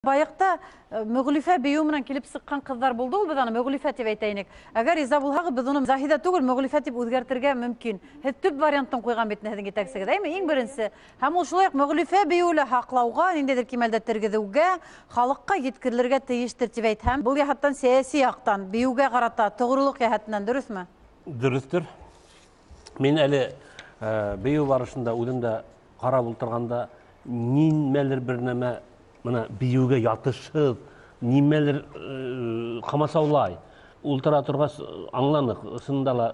Байыкта Мөгълифә бию менән килеп сыккан кызлар булды ул, без аны Мөгълифә дип әйтә инек. Әгәр риза булһагыз, без уны Заһидә түгел, Мөгълифә дип үзгәртергә мөмкин. Һеҙ төп вариантын куйган бит һеҙҙең етәксегеҙ, әйме? Иң беренсе. Һәм ул шулай ук Мөгълифә биюе лә һаклауға, ниндәйҙер кимәлдә тергеҙеүгә, халыҡҡа еткерелергә тейештер дип әйтһәм, был яһаттан сәйәси яҡтан, биеүгә ҡарата тоғролоҡ йәһәтенән дөрөҫмө? Дөрөҫтөр. Мин әле бейеү барышында үҙем дә ҡарап ултырғанда нимәлер бер нәмә мына бейеүгә ятышһыҙ, нимәлер ҡамасаулай. Ултыра торғас аңланыҡ, ысынында ла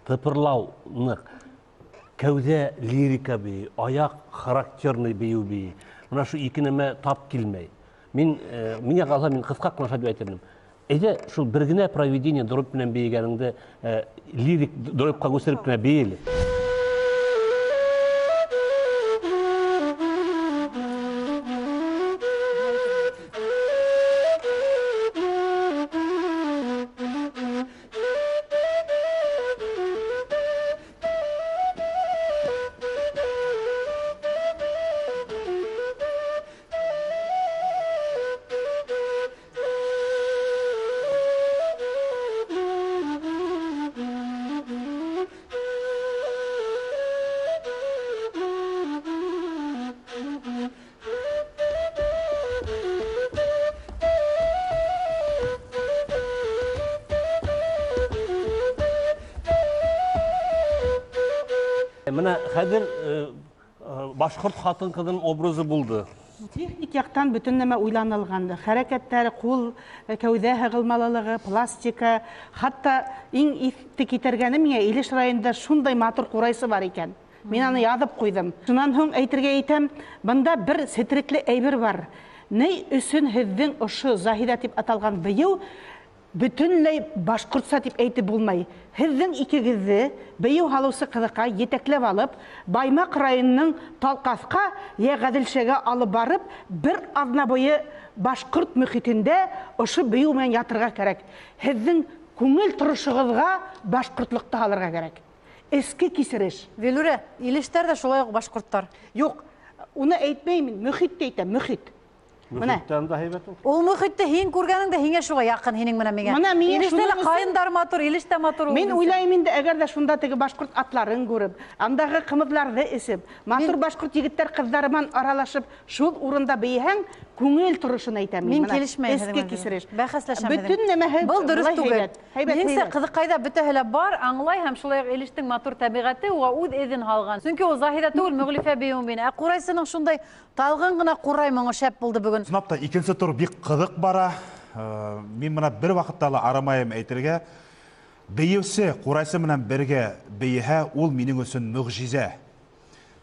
тыпырлау ныҡ. Кәүҙә лирика бейей, аяҡ характерный бейеү бейей. Мына шу ике нәмә тап килмәй. Мин, миңә ҡалһа, мин ҡыҫҡа ҡына шулай тип әйтер инем. Әйҙә, шул бер генә проведение дробь менән бейегәнеңде лирик дробька күсереп кенә бей әле. Менә хәзер Башкорт хатын-кызының образы булды. Техник яктан бөтен нәмә уйланылган. Хәрәкәтләр, кул, кәүдә һыгылмалылыгы, пластика, хатта иң иҫте китәргәне миңә Илеш районында шундай матур курайсы бар икән. Мин аны язып куйдым. Шуннан һуң әйтергә итәм, бында бер сетрекле әйбер бар. Ни өчен һеҙҙең ошо Заһидә дип аталган бейеү Бөтенләй башкортса дип әйтеп булмай. Һеҙҙең икегеҙҙе бейеү һалыусы ҡыҙыҡай етәкләп алып, Баймаҡ районының Талҡаҫҡа йә Ғәҙелшәгә алып барып, бер аҙна буйы башҡорт мөхитендә ошо бейеү менән ятырға кәрәк. Һеҙҙең күңел торошоғоҙға башҡортлоҡто һалырға кәрәк. Эске кисереш. Вилүрә, Илештәр ҙә шулай уҡ башҡорттар. Юҡ, уны әйтмәйем мин, мөхитте әйтәм, мөхит. Менә. Мөхиттән дә һәйбәт ул. Ул мөхитте һин күргәнең дә һиңә шуға яҡын, һинең менән миңә. Менә миңә Илештә шуның лә өсөн ҡайындар матур, Илеш тә матур ул Мин үзенсә. уйлайым инде, әгәр дә шунда теге башҡорт атларын күреп, андағы ҡымыҙларҙы эсеп, матур Мин башҡорт егеттәр ҡыҙҙары менән аралашып, шул урында бейеһәң, күңел торошон әйтәм мин. Мин Менә килешмәйем һеҙҙең эске менән. кисереш. Бәхәсләшәм һеҙҙең. Бөтөн нәмәһе Был дөрөҫ былай түгел. һәйбәт, һәйбәт, Минеңсә, һәйбәт. ҡыҙыҡайҙа бөтәһе лә бар, аңлай һәм шулай уҡ Илештең матур тәбиғәте уға үҙ эҙен һалған. Сөнки ул Заһиҙә түгел, Мөғлифә бейеүен бейне. Ә ҡурайсының шундай Талғын ғына ҡурай моңо шәп булды бөгөн. Ысынлап та, икенсе тур бик ҡыҙыҡ бара. Мин бына бер ваҡытта ла арымайым әйтергә. Бейеүсе ҡурайсы менән бергә бейеһә, ул минең өсөн мөғжизә.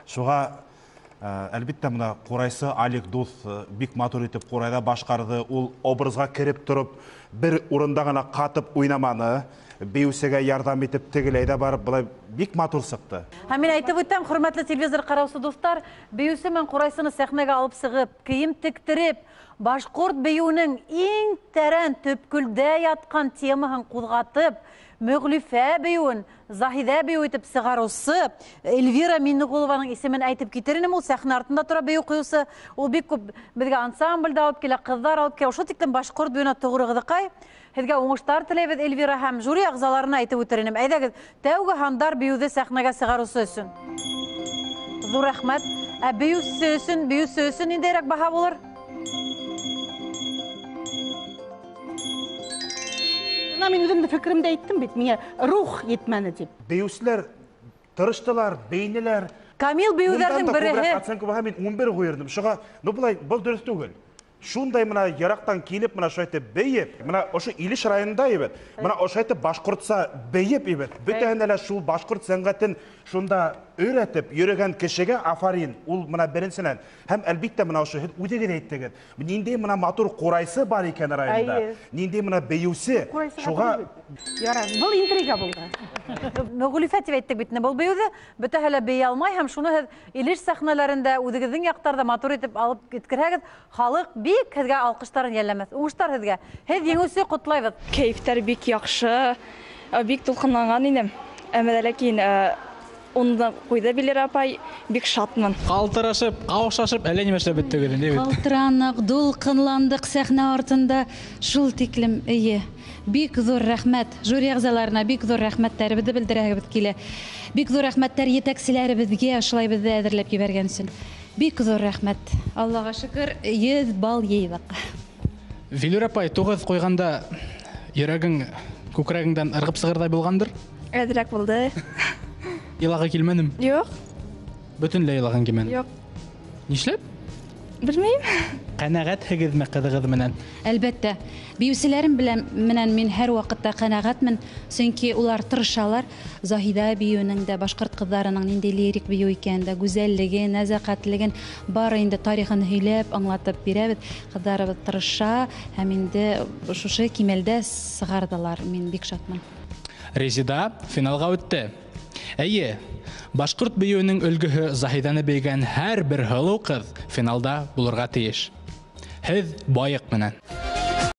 Шуға, әлбиттә, бына ҡурайсы Алик дуҫ бик матур итеп ҡурайҙа башҡарҙы. Ул образға кереп тороп, бер урында ғына ҡатып уйнаманы. Бейеүсегә ярҙам итеп тегеләй ҙә барып, былай бик матур сыҡты. Һәм мин әйтеп үтәм, хөрмәтле телевизор ҡараусы дуҫтар, бейеүсе менән ҡурайсыны сәхнәгә алып сығып, кейем тектереп, башҡорт бейеүенең иң тәрән төпкөлдә ятҡан темаһын ҡуҙғатып, Мөғлифә бейеүен Заһиҙә бейеү итеп сығарыусы Эльвира Миннеғолованың исемен әйтеп китер инем. Ул сәхнә артында тора бейеү ҡуйыусы. Ул бик күп беҙгә ансамбль дә алып килә, ҡыҙҙар алып килә. Ошо тиклем башҡорт бейеүенә тоғро ҡыҙыҡай. Һеҙгә уңыштар теләйбеҙ, Эльвира, һәм жюри ағзаларына әйтеп үтер инем. Әйҙәгеҙ, тәүге һандар бейеүҙе сәхнәгә сығарыусы өсөн. Ҙур рәхмәт. Ә бейеүсе өсөн, бейеүсе өсөн ниндәйерәк баһа булыр? Бына мин үҙемдең фекеремде әйттем бит, миңә рух етмәне тип. Бейеүселәр тырыштылар, бейнеләр. Камил бейеүҙәрҙең Ундан да береһе. күберәк оценка баһа мин 11 ҡуйырҙым. Шуға, ну былай, был дөрөҫ түгел. Шундай мына яраҡтан килеп, мына шулай итеп бейеп, мына ошо Илеш районында ебет, мына ошо итеп башҡортса бейеп ебет. Бөтәһенә лә шул башҡорт сәнғәтен шунда өйрәтеп йөрөгән кешегә афарин, ул мына беренсенән. Һәм әлбиттә мына ошо һеҙ үҙегеҙ әйттегеҙ. Ниндәй мына матур ҡурайсы бар икән районда. Әйе. Ниндәй мына бейеүсе. Ҡурайсы Шуға матур бит. Ярар, был интрига булды. Мөғлифә тип әйттек бит инде. Был бейеүҙе бөтәһе лә бейей алмай һәм шуны һеҙ Илеш сәхнәләрендә үҙегеҙҙең яҡтарҙа матур итеп алып еткерһәгеҙ, халыҡ бик һеҙгә алҡыштарын йәлләмәҫ. Уңыштар һеҙгә. Һеҙ еңеүсе, ҡотлайбыҙ. Кәйефтәр бик яҡшы, бик тулҡынланған инем. Әммә ләкин, Унны куйды Вилера апай, бик шатмын. Калтырашып, каушашып, әллә нимә эшләп беттек инде бит. Калтыранык, дулкынландык сәхнә артында. Шул тиклем, әйе. Бик зур рәхмәт жюри әгъзаларына, бик зур рәхмәтләребезне белдерәбез килә. Бик зур рәхмәтләр етәкчеләребезгә, шулай безне әзерләп җибәргән өчен. Бик зур рәхмәт. Аллага шөкер, 100 балл йыйдык. Вилюр апай, 9 куйганда йөрәгең күкрәгеңдән ыргып сыгырдай булгандыр? Әзрәк булды. Елагы килмәдем? Юк. Бөтенләй елагың килмәде? Юк. Нишләп? Белмим. Канәгатьһегезме кызыгыз менән? Әлбәттә. Биючеләрем белән менән мин һәр вакытта канәгатьмен, чөнки улар тырышалар. Заһида биюенең дә, башкорт кызларының нинди лирик бию икәнен дә, гүзәллеген, нәзакәтлеген бары инде тарихын һөйләп, аңлатып бирәбез. Кызларыбыз тырыша һәм инде шушы кимәлдә сыгардылар. Мин бик шатмын. Резида финалга үтте. Әйе, башкорт биюенең өлгеһе Заһиданы бейгән һәрбер һылу кыз финалда булырга тиеш. Һеҙ байыҡ менән.